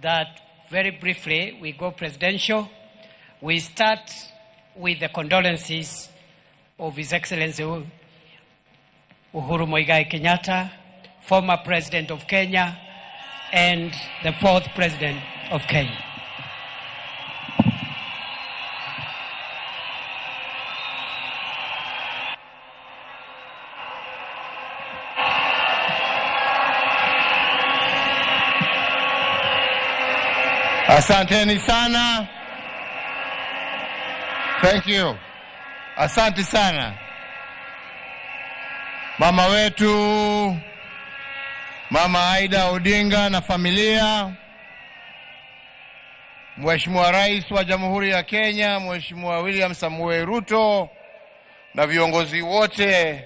that very briefly we go presidential. We start with the condolences of His Excellency Uhuru Muigai Kenyatta, former President of Kenya and the fourth President of Kenya. Asanteni sana. Thank you. Asante sana. Mama wetu, Mama Aida Odinga na familia, Mheshimiwa Rais wa Jamhuri ya Kenya, Mheshimiwa William Samoei Ruto na viongozi wote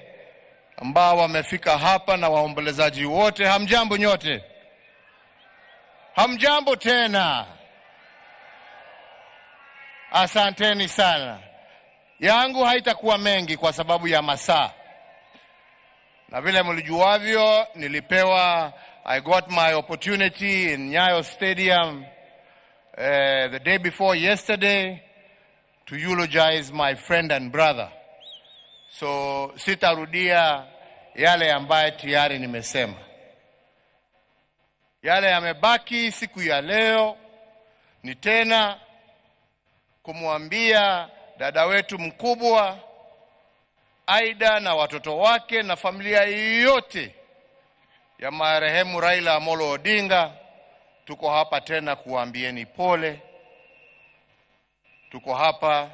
ambao wamefika hapa na waombolezaji wote, hamjambo nyote? Hamjambo tena. Asanteni sana. Yangu haitakuwa mengi kwa sababu ya masaa. Na vile mlijuavyo, nilipewa, I got my opportunity in Nyayo Stadium the day before yesterday to eulogize my friend and brother. So sitarudia yale ambaye tayari nimesema. Yale yamebaki siku ya leo ni tena kumwambia dada wetu mkubwa Aida na watoto wake na familia yote ya marehemu Raila Amolo Odinga, tuko hapa tena kuambieni pole. Tuko hapa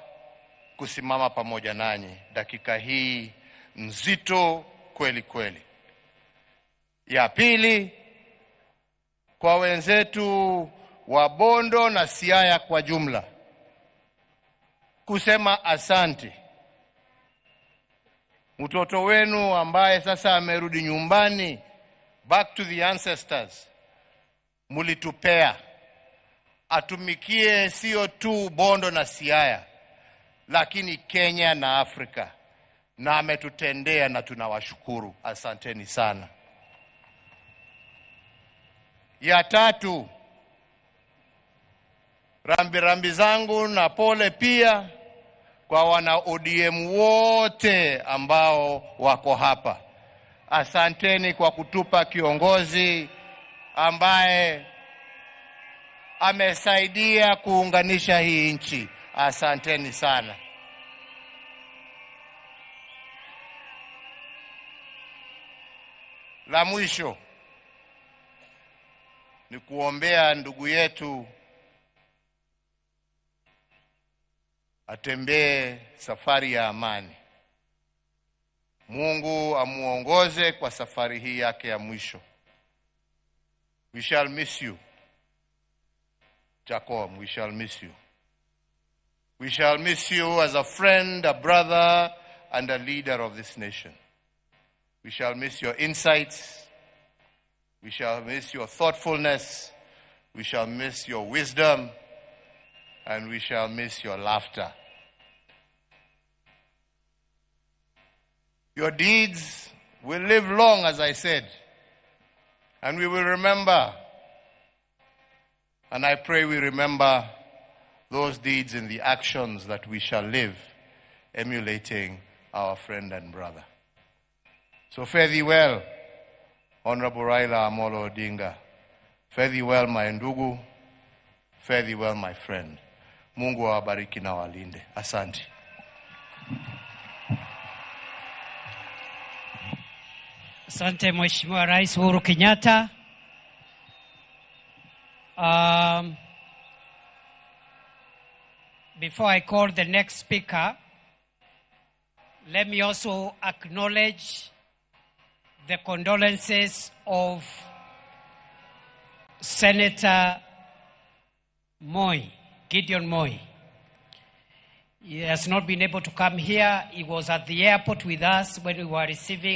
kusimama pamoja nanyi dakika hii nzito kweli kweli. Ya pili, kwa wenzetu wa Bondo na Siaya kwa jumla, kusema asante. Mtoto wenu ambaye sasa amerudi nyumbani, back to the ancestors, mulitupea atumikie sio tu Bondo na Siaya, lakini Kenya na Afrika, na ametutendea na tunawashukuru. Asanteni sana. Ya tatu, rambi rambi zangu na pole pia kwa wana ODM wote ambao wako hapa. Asanteni kwa kutupa kiongozi ambaye amesaidia kuunganisha hii nchi. Asanteni sana. La mwisho ni kuombea ndugu yetu atembee safari ya amani. Mungu amuongoze kwa safari hii yake ya mwisho. We shall miss you, Jacob, we shall miss you. We shall miss you as a friend, a brother, and a leader of this nation. We shall miss your insights. We shall miss your thoughtfulness. We shall miss your wisdom. And we shall miss your laughter. Your deeds will live long, as I said, and we will remember. And I pray we remember those deeds in the actions that we shall live, emulating our friend and brother. So fare thee well, Honorable Raila Amolo Odinga. Fare thee well, my ndugu. Fare thee well, my friend. Mungu awabariki na walinde. Asante. Asante Mheshimiwa Rais Uhuru Kenyatta. Before I call the next speaker, let me also acknowledge the condolences of Senator Moi, Gideon Moi. He has not been able to come here. He was at the airport with us when we were receiving